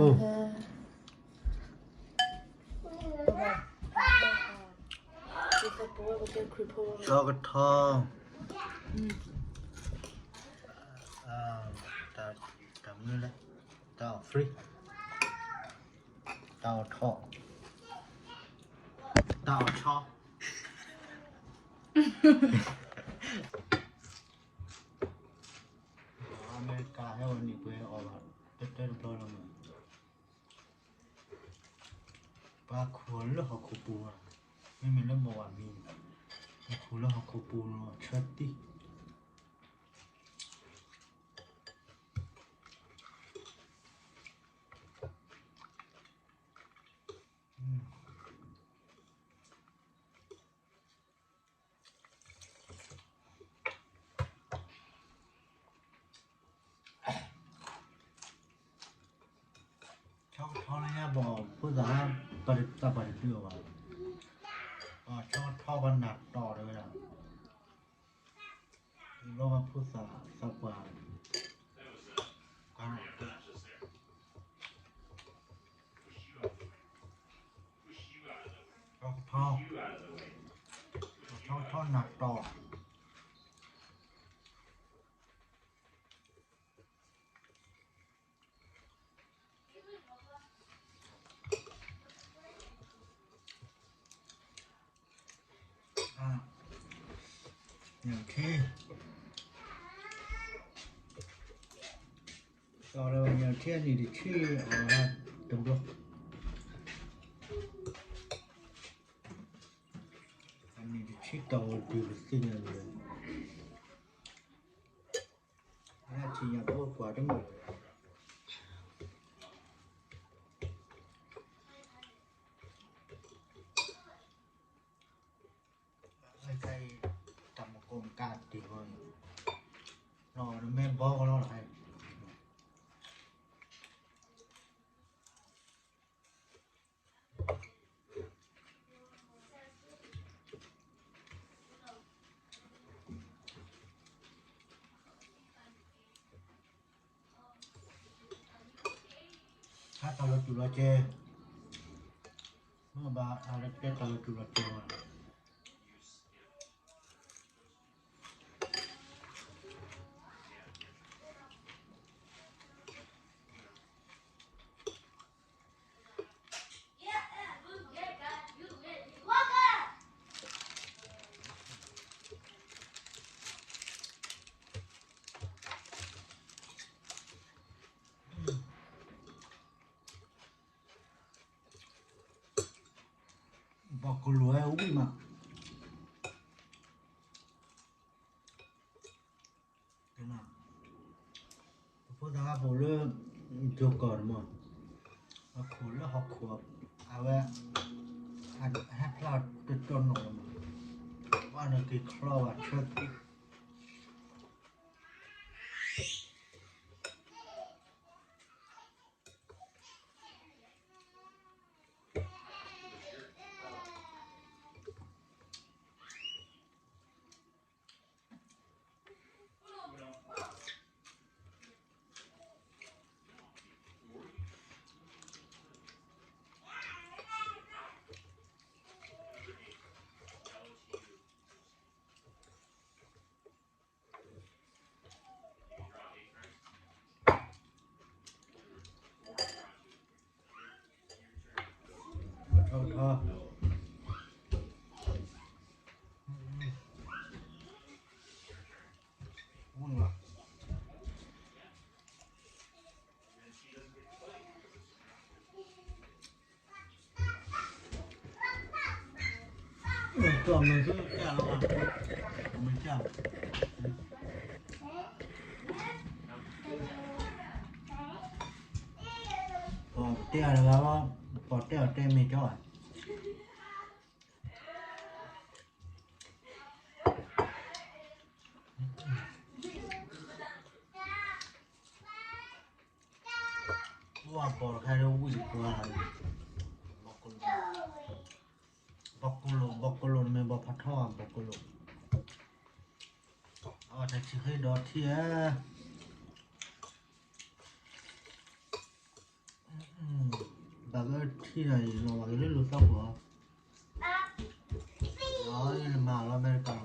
ကၠီကထီ, တၢ်မနုၤလဲၣ်, တၢ်အီၣ် free, တၢ်အီၣ်ထီၣ်, တၢ်အီၣ်ဆီ, အမဲရကၤဟဲဝဲန့ၣ် ပှဲၤအီၣ်ဘၣ် တၢတၢတဘျီလီၤမး. ပှၤခူၣ်လၢဟီၣ်ခိၣ်ပူၤ, မ့မ့ၢ်လၢမီၢ်ဝၤမံၤ, ပှၤခူၣ်လၢဟီၣ်ခိၣ်ပူၤလီၤ ဆၢတံၢ်. ဆီကထီလၢညါဘၣ် ဖိသၣ်ဟါ ပှၤတပှၢ်တဒုအီၤဘၣ်. ဆီကထီပှၤနၢ်တီၢ်တဝဲဒၣ်, ဘျီပှၤဖိသၣ်သးပှၢ်, ပှၤ ဆီကထီ, ဆီကထီနၢ်တီၢ်. ညၣ်ထံ, စီၤလၢညၣ်ထံအနံၣ်တဆံအီၤတဘျီ, အနံၣ်တဆံတီၢ်ဝဲဒုးပသ့ၣ်ညါလၢ အထံၣ်ညၣ်ဖိကွၢ်တမုာ်လၢၤ. တၢ်မကိးမကါတ့ၢ်ဝဲ, နီၢ်တမ့ၢ်ဘီကလီလီၤ. ဟးတၢ်လီၤတူၢ်လီၤစဲ, မ့ၢ်ဘၣ်အါလၢတဲတၢ်လီၤတူၢ်လီၤစဲဘၣ်. ဘီကလိာ်ဝဲဝံၣ်မး, ပဖိသၣ်ဟးဖိလၢ ယိၤကီၢ်န့ၣ်မး, အခိၣ်လၢဟီၣ်ခိၣ်, အဝဲ ဟဲဖျါတတီၢ်နီၣ်လီၤမး, ဘၣ်န့ၣ်က့ၤချီဘၣ်ဆၢသံ ပီၣ်တဲအီၤတဂၤလီၤ, ပီၣ်တဲအီၤတဲမ့ၢ်ကၠီဧါ. ဝၣ်ပီၣ်တခါဒီးဝံၣ်ပှၤ, ဘီကလိာ်, ဘီကလိာ်န့ၣ်မ့ၢ်ဘီဖးထီဧါ, ဘီကလိာ်, အဝဲတၢ်ဆံၣ်ဃ့ဒီးထံဧါ. ဘၣ်ကထံၣ်န့ၣ် ယလီၤဘၣ်ကလၢလူၤသီပူၤလီၤ, အီၤန့ၣ်မၤလီၤအမဲရကၤလီၤမး, ဒ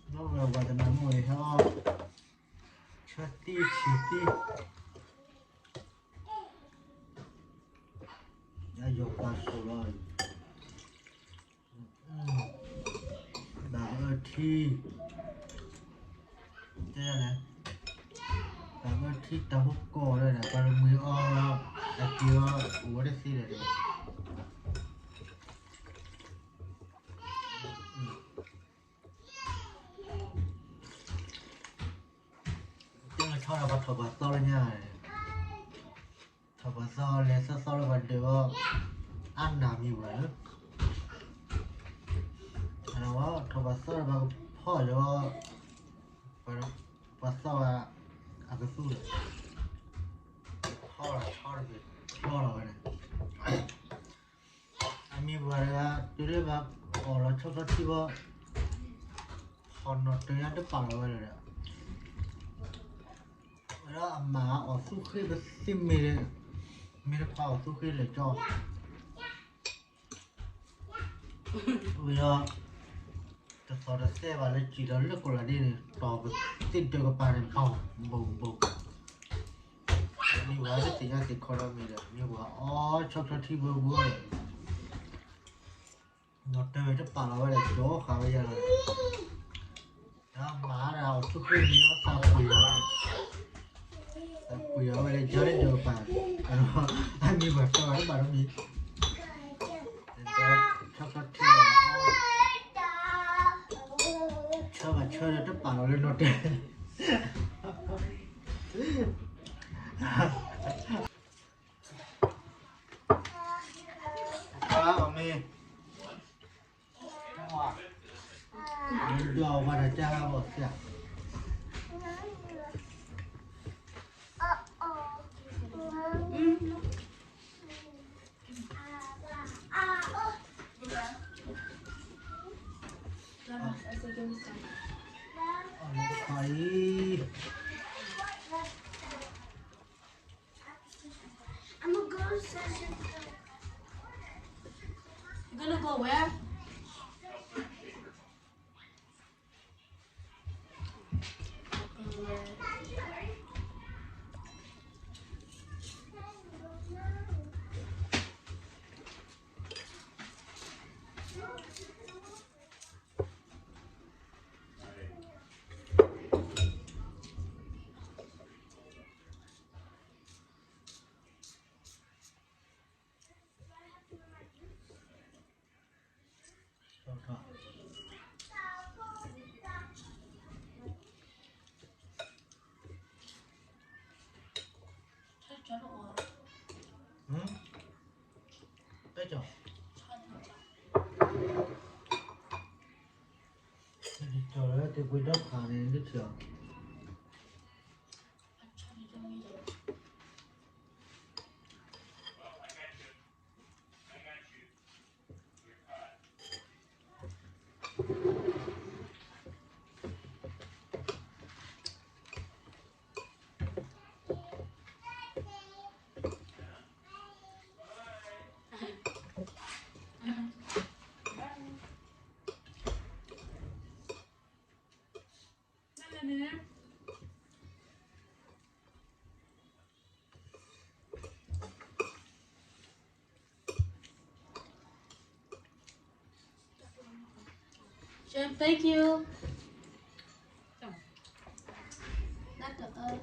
ီးဝဲပှၤတနီၤမ့ၢ်ဝဲဟဲအီၣ် ဆၢသံဆံးသံ ယယီၤပာ်ဆိးလီၤ, ဘၣ်အၢထံ, တဲလဲၣ်, ဘၣ်အၢထံတၢ်ဟူကီၢ်လၢဒီး ပှၤတမှံၤအီၤလီၤ, အက့ၤအီၤအိၣ်ဝဲတသ့ဒီး တဲဆီဒီးပှၤထီၣ်ပှၤသီလၢညါ, ထီၣ်ပှၤသီလဲၤသီသီလၢပှၤဒၢးအီၤ, အါနၢ်မံၤဝဲလၢ, အဝဲထီၣ်ပှၤသီလၢပှၤကဖီၣ်လၢ, ပှၤသီဝဲအကသူၣ်ဒီး, ဖီၣ်လီၤဆီတက့ၢ်, ဖီၣ်လီၤဝဲန့ၣ် အမံၤပှၤတဂၤ တုၤလၢဘၣ်အီၣ်လီၤဆီဆီထံဘီ, ဖီၣ်နီၣ်တၢၤညါတပာ်လီၤဝဲလၢၤဒီး, ဝဲဒၣ်အမၤအီၣ်သူၣ်ဃ့ပသ့မ့ၢ်, မ့ၢ်တခွါအီၣ်သူၣ်ဃ့လဲၤကၠီ ဝံၤဒီး, တသီၣ်တသဲဘၣ်လၢစံၣ်ဒီးလၢကိးလးဒ့န့ၣ် တီၢ်ပသ့ၣ်ဒၢးကပၤန့ၣ် ဘီၣ်ဘီၣ်ဘီၣ်, မ့ၢ်ဝဲတသ့ၣ်ညါသ့ၣ်ခီဒီးမ့ၢ်ဒီး မ့ၢ်ဝဲအီၣ်ဆီဆီထံဘီဘီန့ၣ်, နီၣ်တၢၤဝဲတပာ်လီၤဝဲဒီး ကၠီဃာ်ဝဲယၤလီၤ, ဒီးမၤဒီးအီၣ်သူၣ်ဃ့န့ၣ် သးပှ့ၤအီၤ, သးပှ့ၤအီၤဝဲလၢကၠီလၢဒၢးကပၤ, အမံၤပှၤတီၢ်ဘၣ်တဘၣ်ဒီးမ့ၢ် ဆီဆီထံ, ဆၢဘၣ်ဆၢဒီးတပာ်လီၤလၢနီၣ်တၢၤ, အမ့ၢ် ဒွးဝဲဒၣ်တၢ်ဘီၣ်သ့ၣ်, အံၤ I'm gonna go session. You're gonna go where? Chef, thank you. Not the, uh,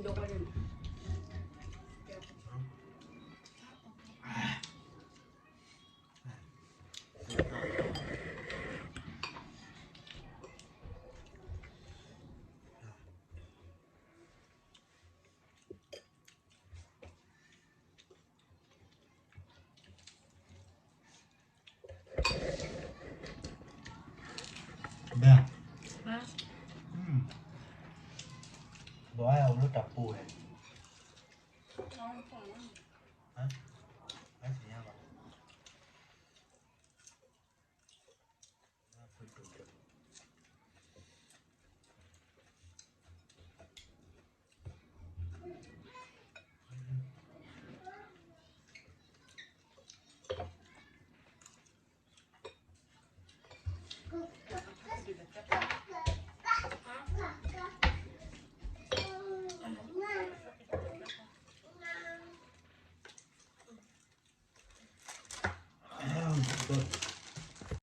ဘဲ, ဘၣ်အဝဲလၢတၢ်ပူၤဝဲ,